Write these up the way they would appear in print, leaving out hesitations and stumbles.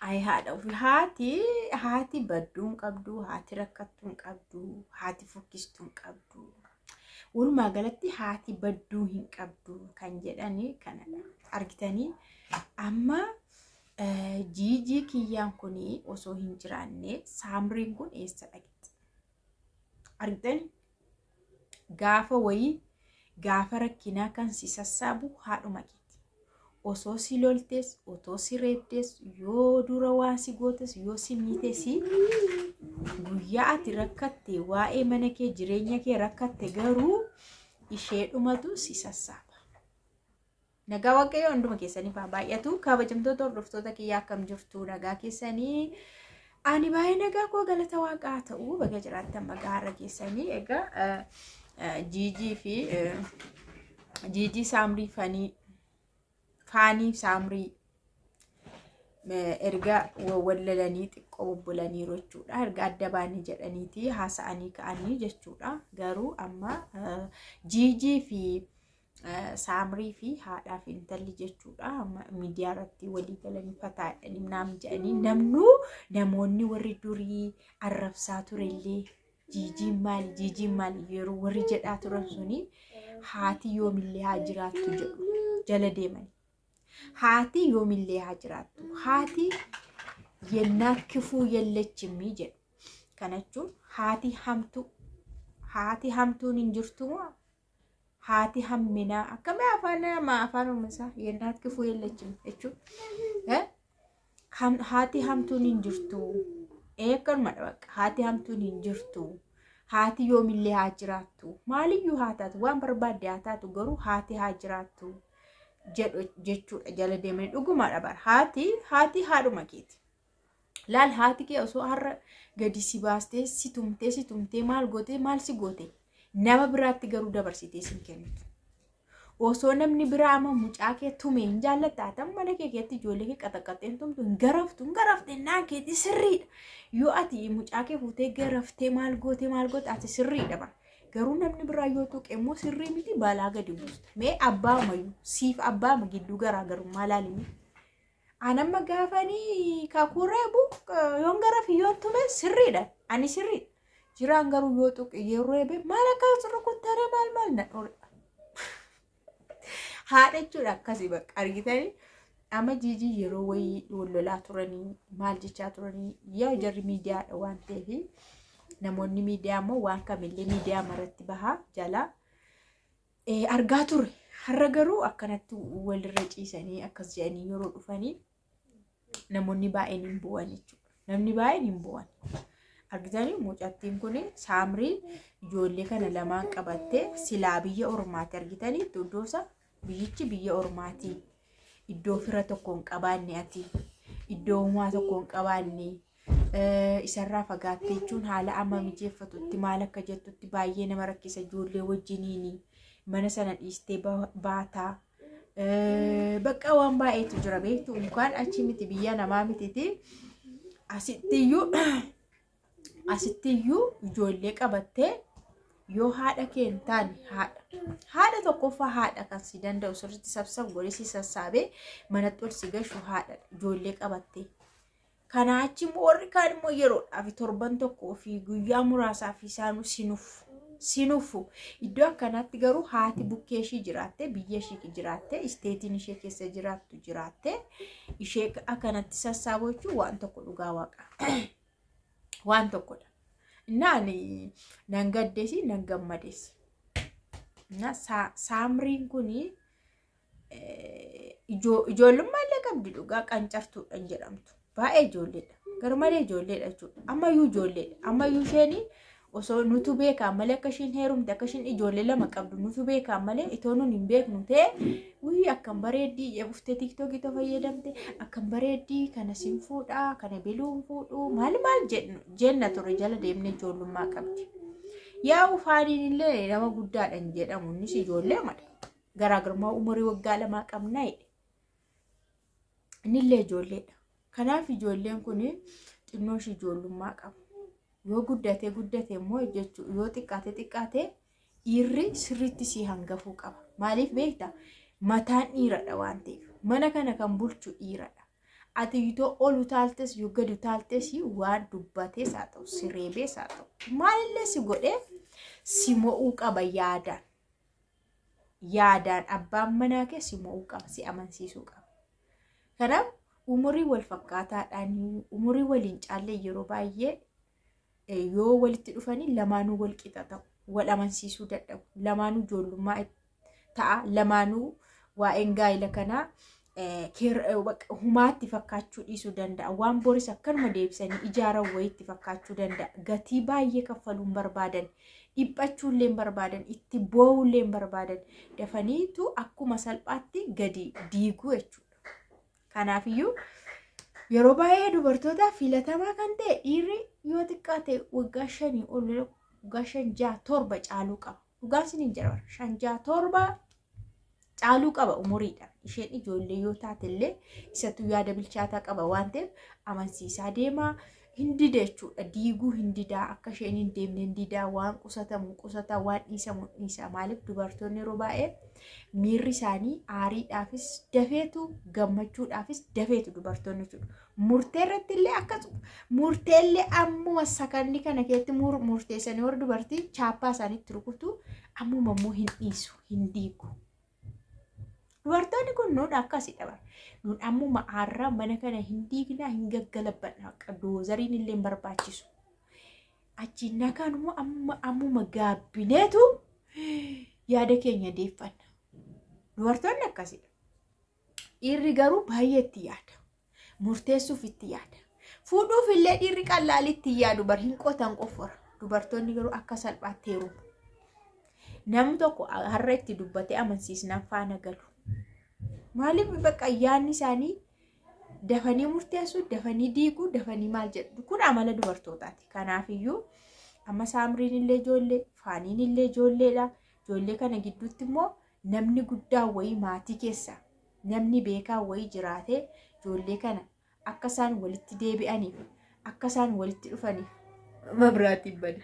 Ayi haadha ofii, haati badduu hin qabdu, haati rakkattuu hin qabdu, haati fokkistuu hin qabdu. Walumaa galatti haati badduu hin qabdu kan jedhani kanadha. Argitanii, amma Jiijii kiyyaan kun osoo hin jiraanne Saamriin kun eessa dhaqxe? Argitanii, gaafa wayii, gaafa rakkinaa kan si sassaabu haadhuma keeti. Osoo si loltes, otoo si reebdes, yoo dura waan si gootes, yoo si miites, guyyaa ati rakkatte, waa'ee mana kee, jireenya kee rakkatte garuu isheedhumatu si sassaaba. Nagaa Waaqayyoo hunduma keessaniif haa baay'atu. Kabajamtoota hordoftoota kiyyaa, akkam jirtu? Nagaa keessanii? Ani baay'ee nagaa koo, galata Waaqaa ta'u. Baga jiraattan, baga har'a keessanii. Egaa Jiijii fi Jiijii Saamrii fanii faanii Saamrii erga wallalanii xiqqoo bubbulaniiru jechuudha. Erga adda baanii jedhaniiti haasa'anii ka'anii jechuudha. Garuu amma Jiijii fi Saamrii fi haadhaa fi intalli jechuudha. Amma miidiyaa irratti walii galanii fataadhanii naam jedhanii, namnuu namoonni warri durii arrabsaa turellee, Jiijiin maali, Jiijiin maali yeroo warri jedhaa turan suni haati yoomillee haa jiraattu jedhu jala deemanii. Haati yoomillee haa jiraattu. Haati yennaa kifuu yellechimii jedhu. Kana jechuun haati hamtuu. Haati hamtuun hin jirtu moo? Haati hamminaa akkamii afaan nama afaan Oromoo yennaa kifuu yellechimii jechuun. Haati hamtuun hin jirtu. Akkanumadha bakka, haati hamtuun hin jirtu. Haati yoomillee haa jiraattu. Maaliyyuu haa taatu, waan barbaadde haa taatu, garuu haati haa jiraattu jedhu jechuudha jala deemanii. Dhugumadha bara, haati haadhuma keeti. Laal, haati kee osoo har'a gadi si baastee, si tumtee, si tumtee, maal gootee, maal si goote, nama biraatti garuu dabarsitee sin kennitu. Osoo namni biraa amma mucaa kee tume hin jaallatta? Atan mana kee keessatti ijoollee kee qaxaqaxeen tumtu hin garaftu, hin garafte naan keetii sirriidha. Yoo ati mucaa kee fuutee garaftee, maal goote, maal goote, ati sirriidha bara. Garuu namni biraa yoo tuqe immoo sirrii miti, balaa gadi buusta. Mee abbaa mayyuu siif abbaa gidduu garaagarummaa laalimi. Anamma gaafanii kakuu reebu, yoon garafi, yoon tume sirriidha. Ani sirriidha. Jiraan garuu yoo tuqe, yeroo reebe, maal akka rukuttare, maal maal na dhoorga. Haadha jechuudha akkasii bakka, argitanii. Amma Jiijii yeroo wayii wal lolaa turanii, maal jechaa turanii, yaa jarri miidiyaadha waan ta'eef, namoonni miidiyaa immoo waan kamillee miidiyaa maratti bahaa jalaa argaa ture. Har'a garuu akkanatti walirra ciisanii akkas jedhanii yeroo dhufanii namoonni baay'een hin bu'an jechuudha. Namni baay'een hin bu'an. Argitanii, mucattiin kun Saamrii ijoollee kana lamaan qabattee silaa biyya ormaati, argitanii, iddoosa biyyichi biyya ormaati. Iddoo fira tokko hin qabaanne, ati iddoo uumaa tokko hin qabaanne, isarraa fagaattee jechuun haala amma mijeeffatutti, maal akka jettutti baay'ee nama rakkisa, ijoollee wajjiniini mana sana dhiistee baataa. Bakka waan baay'eetu jira, beektu, unkaan achi miti, biyya namaa mititi, asittiyyuu ijoollee qabattee yoo haadha kee hin taane, haadha tokkoffaa, haadha kan si danda'u sirriitti sabsab godhee si sassaabee manatti ol si gashu haadha, ijoollee qabattee. Kanaa achi immoo warri kaan immoo yeroodhaaf torban tokkoo fi guyyaa muraasaa fi isaanuu sinufu. Sinufu iddoo akkanaatti garuu haati bukkee ishii jiraatte, biyya ishii jiraatte, isteetiin ishee keessa jiraattu jiraatte, ishee akkanatti sassaabuu jechuun waan tokko, dhugaa Waaqa. Waan tokkodha. Innaan nan gaddeesi, nan gammades. Saamriin kuni ijoollummaa illee qabdi, dhugaa qancartuudhaan jedhamtu. Baay'ee ijoolleedha. Garmalee ijoolleedha jechuudha. Ammayyuu ijoolleedha. Ammayyuu isheen osoo nutu beekaa malee, akka isheen heerumte, akka isheen ijoollee lama qabdu nutu beekaa malee, itoo nun hin beeknu ta'e, wuyii akkam bareeddii dhuftee TikTokii too fayyadamte, akkam bareeddii, kana sin fuudhaa, kana biluun fuudhuu, maal maal jenna ture jala deemnee, ijoollummaa qabdi. Yaa ufaaniin illee nama guddaadhaan jedhamu, innis ijoollee mala. Garaagarummaa umurii waggaa 2 qabna jedhe. Innillee ijoolleedha. Kanaaf ijoolleen kun xinnoo ishii ijoollummaa qabu. Yoo guddate guddate immoo jechuun, yoo xiqqaate xiqqaate, dhiirri sirriitti sii hangafuu qaba. Maaliif beektaa? Mataan dhiiradha waan ta'eef. Mana kana kan bulchu dhiiradha. Ati yoo ol utaaltes yoo gadi utaaltes waan dubbatees haa ta'u, si reebees haa ta'u, maalillee si godhee si mo'uu qaba yaadaan. Yaadaan abbaan manaa kee si mo'uu qaba, si amansiisuu qaba. Kanaaf umurii wal fakkaataadhaan, umurii waliin caallee yeroo baay'ee yoo walitti dhufanii lamaanuu wal qixa ta'u, wal amansiisuu dadhabu, lamaanuu ijoollummaa ta'a, lamaanuu waa'een gaa'ila kanaa humaatti fakkaachuu dhiisuu danda'a. Waan boris akkanuma deebisanii ijaaran wayiitti fakkaachuu danda'a. Gatii baay'ee kaffaluu hin barbaadan, dhiphachuu illee hin barbaadan, itti boo'uu illee hin barbaadan, dafaniitu akkuma salphaatti gadi diiguu jechuudha. Kanaafiyyuu yeroo baay'ee dubartoota filatamaa kan ta'e dhiirri yoo xiqqaate waggaa 5 ol, waggaa 5, 6, 7 caaluu qaba. Dhugaan isiniin jedha, 5, 6, 7 caaluu qaba umuriidhaan. Isheen ijoollee yoo taate illee isatu yaada bilchaataa qaba waan ta'eef amansiisaa deemaa. Hin dida jechuudha. Diiguu hin didaa, akka isheen hin deemne hin didaa, waan qusatamu qusata, waan dhiisamu dhiisa. Maaliif dubartoonni yeroo baay'ee miirri isaanii aariidhaafis dafeetu, gammachuudhaafis dafeetu dubartoonni jechuudha. Murtee irratti illee akkasuma, murtee illee ammuma sakandii kana keessatti murteessanii warri dubartii chaappaa isaaniitti rukutu, ammuma immoo hin dhiisu, hin diigu. Dubartoonni kun nuun akkasidha bara. Nuun ammuma aarraa mana kana hin diignaa, hin gaggalabbanna, akka doozariin illee hin barbaachisu. Achiin nagaan immoo ammuma gaabbineetu yaada keenya deeffanna. Dubartoonni akkasidha. Dhiirri garuu baay'ee itti yaada. Murteessuuf itti yaada. Fuudhuuf illee dhiirri qallaalii itti yaadu bar, hin qotan qoffora. Dubartoonni garuu akka salphaatti heerumu. Namni tokko har'a itti dubbatee amansiisnaan faana galu. Maaliif bakka yaadni isaanii dafanii murteessuu, dafanii diiguu, dafanii maal jedhu, kun amala dubartootaati. Kanaafiyyuu amma Saamriin illee ijoollee, Faaniin illee ijoolleedha. Ijoollee kana gidduutti immoo namni guddaa wayii, maatii keessa namni beekaa wayii jiraatee ijoollee kana akka isaan walitti deebi'aniif, akka isaan walitti dhufaniif. Mabraatiin bade.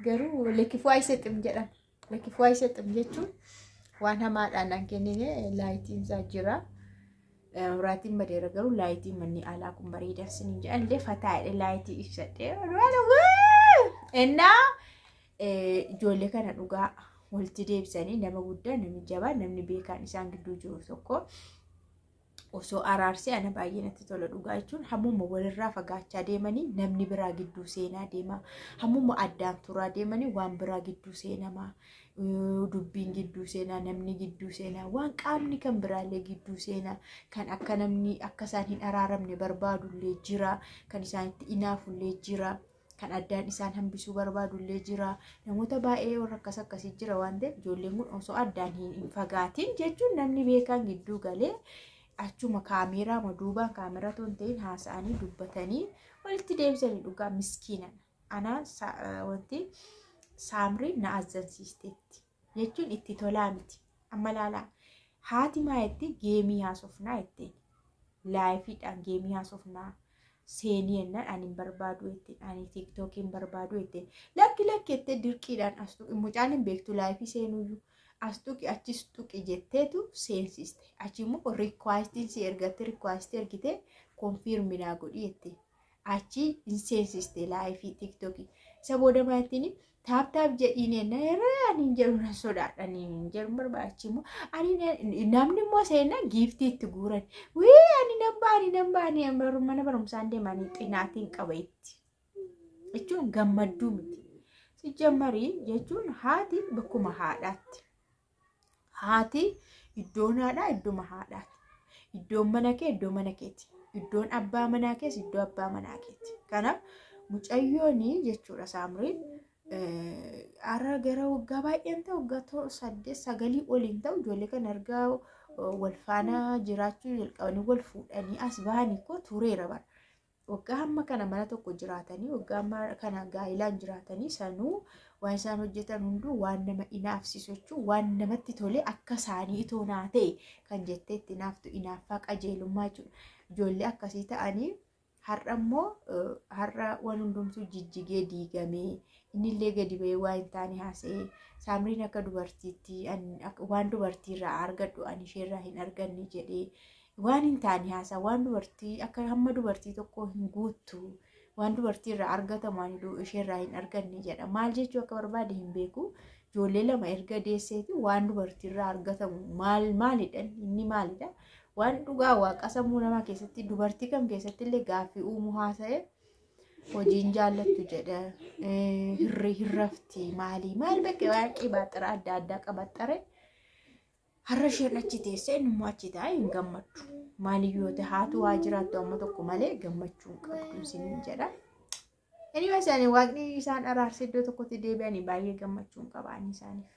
Garuu lekifuu ayisexim jedhama. Lekifuu ayisexim jechuun waan hamaadhaan an kennine, laayitiin isaa jira. Mabraatiin badeera, garuu laayitiin manni alaa kun bareedaa siniin jedhan illee fataa jedhe laayitii ibsadhee. Innaa ijoollee kana dhugaa walitti deebisanii nama guddaa, namni jabaa, namni beekaan isaan gidduu jiru tokko osoo araarsee ana baay'ee natti tola dhugaa jechuun, hammuma walirraa fagaachaa deemanii namni biraa gidduu seenaa deema. Hammuma addaan turaa deemanii waan biraa gidduu seenamaa. Dubbiin gidduu seenaa, namni gidduu seenaa, waan qaamni kan biraallee gidduu seenaa, kan akka namni akka isaan hin araaramne barbaadullee jira, kan isaanitti inaafullee jira, kan addaan isaan hambisuu barbaadullee jira. Namoota baay'ee warra akkas akkasii jira waan ta'eef ijoolleen kun osoo addaan hin fagaatin jechuun namni beekaan gidduu galee achuma kaameeraa duubaan kaameeraa otoo hin ta'in haasa'anii dubbatanii walitti deebisanii dhugaa miskiina. Ana wanti Saamrii na azzansiisteetti jechuun itti tolaa miti. Amma laalaa, haati maayetti geemii haasofnaa jetteen, laayifiidhaan geemii haasofnaa seenii jennaan ani hin barbaadu jetteen, ani TikTokii hin barbaadu jetteen, lakki lakki jettee dirqiidhaan as tuqi, mucaan hin beektu laayifii seenuyyuu, as tuqi achis tuqi jetteetu seensiste. Achi immoo rikwaastiin si ergatte, rikwaastii ergite, konfiirmi naa godhi jette. Achi hin seensiste laayifii TikTokii. Isa booda maayettiin taap taap jedhiin ennaa yeroo ani hin jedhu nan sodaadha, ani hin jedhu barbaachi immoo ani namni immoo seenaa giiftii itti guuran, wii ani nan ba'a, ani nan ba'a, ani mana barumsaan deemanii xinaatiin qaba itti jechuun gammadduu miti. Sijjammarii jechuun haati bakkuma haadhaatti. Haati iddoon haadhaa idduma haadhaati. Iddoon mana kee iddoo mana keeti. Iddoon abbaa manaa kees iddoo abbaa manaa keeti. Kanaaf mucayyoon jechuudha Saamriin har'a gara waggaa baay'een ta'u, waggaa 8 9 oliin ta'u, ijoollee kana ergaa wal faana jiraachuu jalqabanii wal fuudhanii as bahanii koo tureera bara. Waggaa hamma kana mana tokko jiraatanii, waggaa hamma kana gaa'ilaan jiraatanii, sanuu waan isaan hojjetan hunduu waan nama inaafsisu jechuun waan namatti tole, akka isaanii itoo naa ta'e kan jettee itti inaaftu, inaaffaa qajeelummaa jechuudha. Ijoollee akkasii ta'anii har'a immoo har'a waan hundumtuu jijjigee diigamee, innillee gadi ba'ee waa hin taane haasa'ee, Saamriin akka dubartiitti waan dubartiirraa argadhu ani isheerraa hin arganne jedhee. Waan hin taane haasaa, waan dubartii akka hamma dubartii tokko hin guuttu, waan dubartii irraa argatamu waan ishee irraa hin arganne jedha. Maal jechuu akka barbaade hin beeku. Ijoollee 2 erga deesseeti waan dubartii irraa argatamu maal maalidha, inni maalidha? Waan dhugaa waaqa sammuu namaa keessatti, dubartii kam keessatti illee gaaffii uumuu haasa'e. Hojiin jaallattu jedha, hirri hirrafti, maalii maal bakka waan qibaaxira adda addaa qabaxxare. Har'a isheen achi teessee inni immoo achi taa'ee hin gammadu. Maaliyyuu yoo ta'e haatu waa jiraattu amma tokko malee gammachuu hin qabdu isiniin jedha. Anyway, isaanii waaqni isaan araarse iddoo tokkotti deebi'anii baay'ee gammachuu hin qabaani isaaniif.